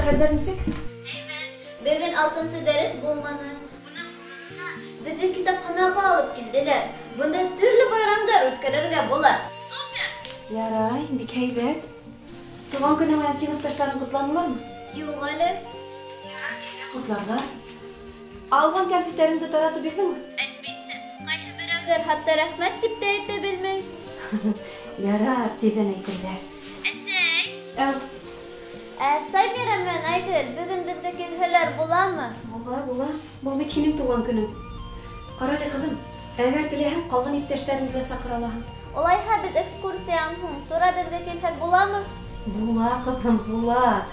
хәлдәр нисек? Әйбәт. Бөгөн 6-нсы дәрес булманы. Уның урынына беҙҙе китапханаға алып килделәр. Бында төрлө байрамдар үткәрергә була. Супер! Ярай, бик һәйбәт. Туған көнөң менән синыфташтарың ҡотланылармы? Юҡ әле. Ярар, ҡотларҙар. Алған кәнфиттәреңде таратып бирҙеңме? Әлбиттә. Ҡайһы берәүҙәр хатта рәхмәт тип тә әйтә белмәй. Ярар, тиҙҙән әйтерҙәр. Әсәй! Әү. Ә Самира менән Айгөл бөгөн беҙгә килһәләр буламы? Була, була. Был бит һинең туған көнөң. Ҡара әле, ҡыҙым, әгәр теләһәң, ҡалған иптәштәреңде лә саҡыра алаһың. Улайһа беҙ экскурсиянан һуң тура беҙгә килһәк буламы? Була, ҡыҙым, була.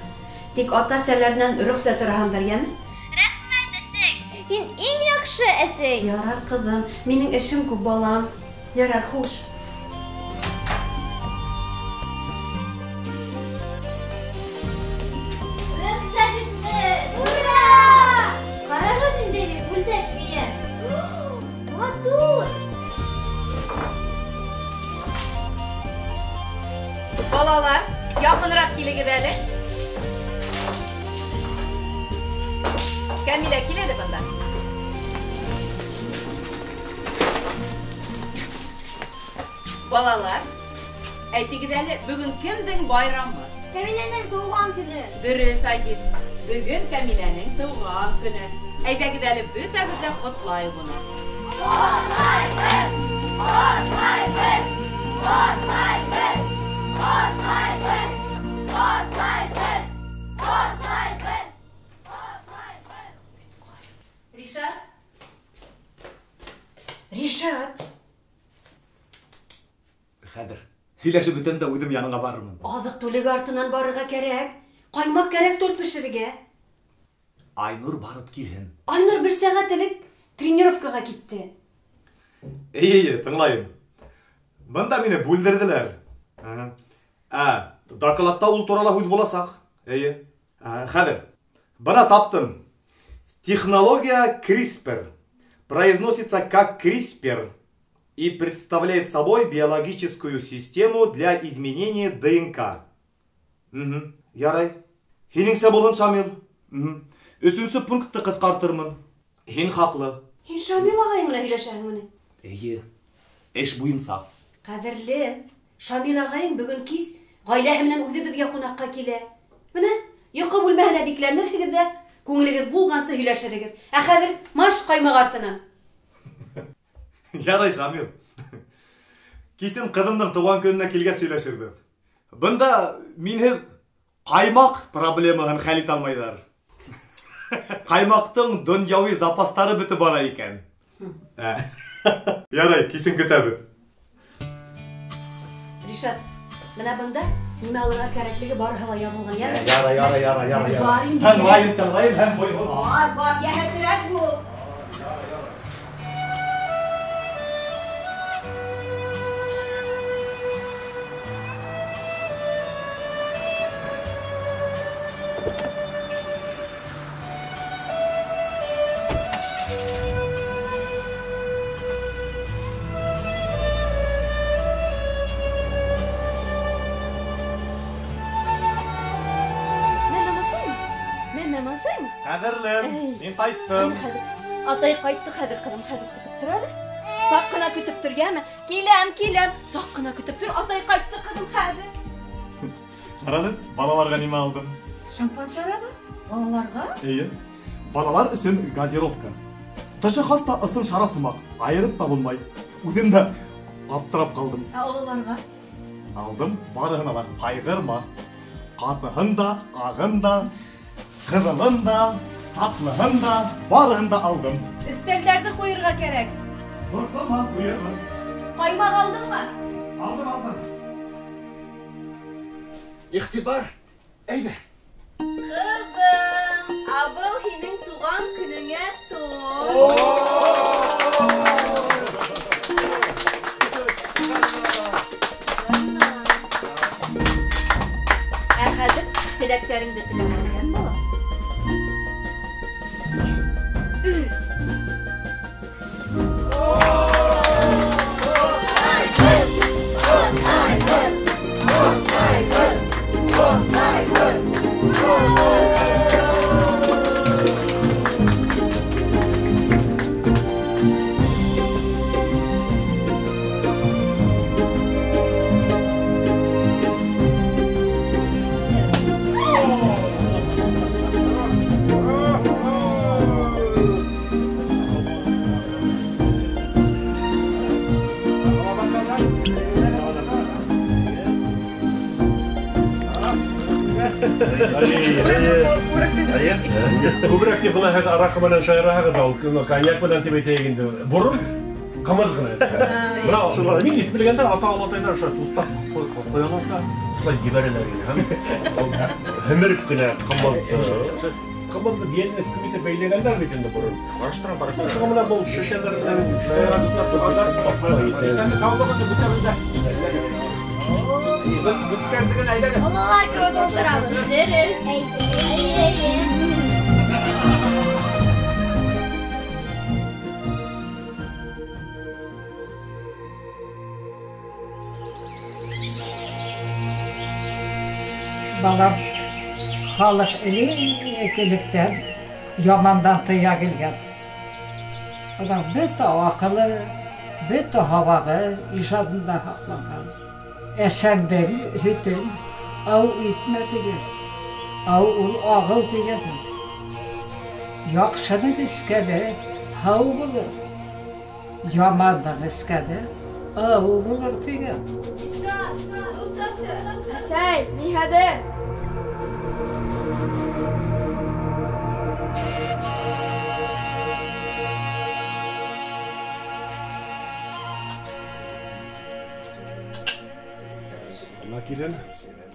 Тик ата-әсәләренән рөхсәт һораһандар, йәме? Рәхмәт, әсәй! Һин иң яҡшы әсәй! Ярар, ҡыҙым, минең эшем күп, балам. Ярар, хуш. Рөхсәт итте! Ура! Ҡарағыҙ инде, мин күлдәк кейәм. Матур! Балалар, яҡыныраҡ килегеҙ әле. Камилә, кил әле бында. Балалар, әйтегеҙ әле, бөгөн кемдең байрамы? Камиләнең тыуған көнө. Дөрөҫ, Айгиз. Бөгөн Камиләнең тыуған көнө. Әйҙәгеҙ әле, бөтәбеҙ ҙә ҡотлайыҡ уны. Ҡотлайбыҙ! Ҡотлайбыҙ! Ҡотлайбыҙ! Ҡотлайбыҙ! Ҡотлайбыҙ! Ҡотлайбыҙ! Ҡотлайбыҙ! Ришат? Ришат! Хәҙер һөйләшеп бөтәм дә үҙем яныңа барырмын. Аҙыҡ-түлек артынан барырға кәрәк. Ҡаймаҡ кәрәк торт бешерергә. Айнур барып килһен. Айнур бер сәғәт элек тренировкаға китте. Эйе, эйе, тыңлайым. Бында мине бүлдерҙеләр. Ә, докладта ул турала һүҙ буласаҡ. Эйе. Ә, хәҙер. Бына таптым. Технология CRISPR произносится как CRISPR и представляет собой биологическую систему для изменения ДНК. Угу. Ярай. Һинеңсә булһын, Шамил. Угу. Өсөнсө пунктты ҡыҫҡартырмын. Һин хаҡлы. Һин Шамил ағайың менән һөйләшәһеңме ни? Эйе. Эш буйынса. Ҡәҙерлем, Шамил ағайың бөгөн кис ғаиләһе менән үҙе беҙгә ҡунаҡҡа килә. Бына йоҡо бүлмәһенә бикләнерһегеҙ ҙә, күңелегеҙ булғансы һөйләшерһегеҙ. Ә хәҙер марш ҡаймаҡ артынан. Ярай, Шамил. Кисен ҡыҙымдың тыуған көнөнә килгәс һөйләшербеҙ. Бында минһеҙ ҡаймаҡ проблемаһын хәл итә алмайҙар. Ҡаймаҡтың донъяуи запастары бөтөп бара икән. Ярай, кисен көтәбеҙ. Ришат, бына бында нимә алырға кәрәклеге барыһы ла яҙылған, йәме? Ярай, ярай, ярай, ярай, ярай. Бар инде. Тыңлайым, тыңлайым һәм буйһонам. Бар, бар, йәһәтерәк бул. Ҡәҙерлем, мин ҡайттым. Атай ҡайтты хәҙер, ҡыҙым, хәҙер көтөп тор әле. Саҡ ҡына көтөп тор, йәме? Киләм, киләм. Саҡ ҡына көтөп тор, атай ҡайтты, ҡыҙым, хәҙер. Ҡарағыҙ, балаларға нимә алдым? Шампан шарабы? Балаларға? Эйе. Балалар өсөн газировка. Тышы хаста ысын шарап һымаҡ, айырып та булмай. Үҙем дә аптырап ҡалдым. Ә ололарға? Алдым, барыһына ла ҡайғырма. Ҡатыһын да, ағын да, ҡыҙылын да, татлыһын да, барыһын да алдым. Өҫтәлдәрҙе ҡуйырға кәрәк. Борсолма, ҡуйырмын. Ҡаймаҡ алдыңмы? Алдым, алдым. Иғтибар, әйҙә. Ҡыҙым, ә был һинең тыуған көнөңә торт. Ә хәҙер теләктәреңде теләп алған бала. Ҡотлайбыҙ! Ҡотлайбыҙ! Ҡотлайбыҙ! Ҡотлайбыҙ! Күберәк тип бына һеҙ араҡы менән шайыраһығыҙ ҙа, ул коньяк менән тип әйтәйек инде. Борон ҡымыҙ ғына эскән. Бына мин иҫ белгәндә ата-олатайҙар ошо туҫтаҡ ҡоялар ҙа шулай ебәрәләр ине. Һәм һемереп кенә ҡымыҙ. Ҡымыҙҙы йәнле күп итеп бәйләгәндәр бит инде борон. Ҡараштырам, ҡараштырам. Шуға менә был шешәләр менән шайырған туғандар бөтәбеҙ ҙә. Бөткәнсе генә әйҙәгеҙ. Ололар кеүек ултырабыҙ. Дөрөҫ. Балам, халыҡ элек-электән ямандан тыя килгән. Уның бөтә аҡылы, бөтә һабағы ижадында һаҡланған. Әсәңдең һөтөн ау итмә тигән. Ау ул ағыл тигән. Яҡшының эскәне һау булыр, ямандың эскәне ау булыр тигән. Әсәй, мин хәҙер. Килен.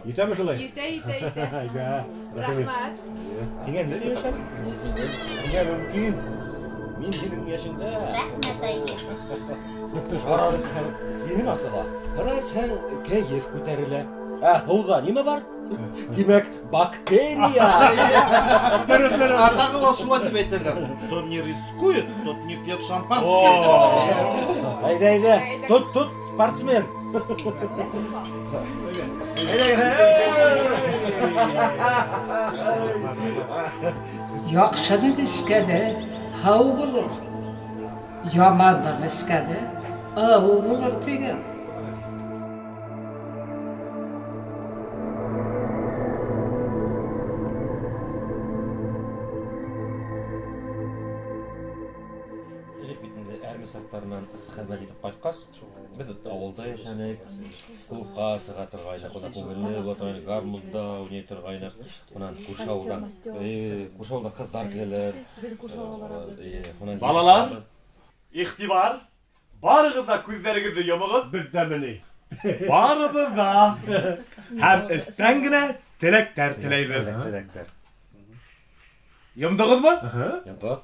Етәме шулай? Етә, етә, етә. Рәхмәт. Һиңә нисә йәш әле? Һиңә мөмкин. Мин һинең йәшеңдә. Рәхмәт, әйе. Шарап эсһәң, зиһен асыла. Һыра эсһәң, кәйеф күтәрелә. Ә һыуҙа нимә бар? Тимәк, бактерия. Атағы ла шулай тип әйтәләр. Кто не рискует, тот не пьет шампанское. Әйҙә, әйҙә. Тот, тот, спортсмен. Яҡшының эскәне һау булыр, ямандың эскәне ау булыр тигән. Элек бит инде армия сафтарынан хеҙмәт итеп ҡайтҡас, беҙ ауылда йәшәнек, клубҡа сыға торғайныҡ, унан күңелле була торғайныҡ, гармунда уйнай торғайныҡ, унан күрше ауылдан, күрше ауылдан ҡыҙҙар киләләр. Балалар, иғтибар, барығыҙ ҙа күҙҙәрегеҙҙе йомоғоҙ. Беҙҙәме ни? Барыбыҙ ҙа. Һәм эстән генә теләктәр теләйбеҙ. Теләктәр. Йомдоғоҙмо? Йомдоҡ.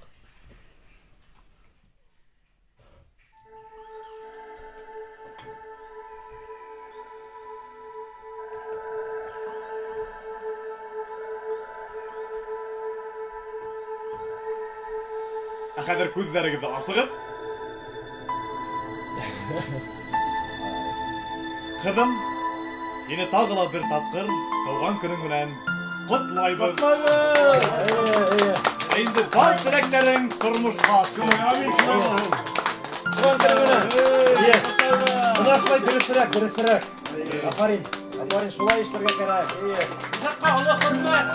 Ә хәҙер күҙҙәрегеҙҙе асығыҙ. Ҡыҙым, һине тағы ла бер тапҡыр тыуған көнөң менән ҡотлайбыҙ. Ә инде бар теләктәрең тормошҡа ашһын. Тыуған көнөң менән. Бына шулай дөрөҫөрәк, дөрөҫөрәк. Афарин, афарин, шулай эшләргә кәрәк. Ижадҡа оло хөрмәт.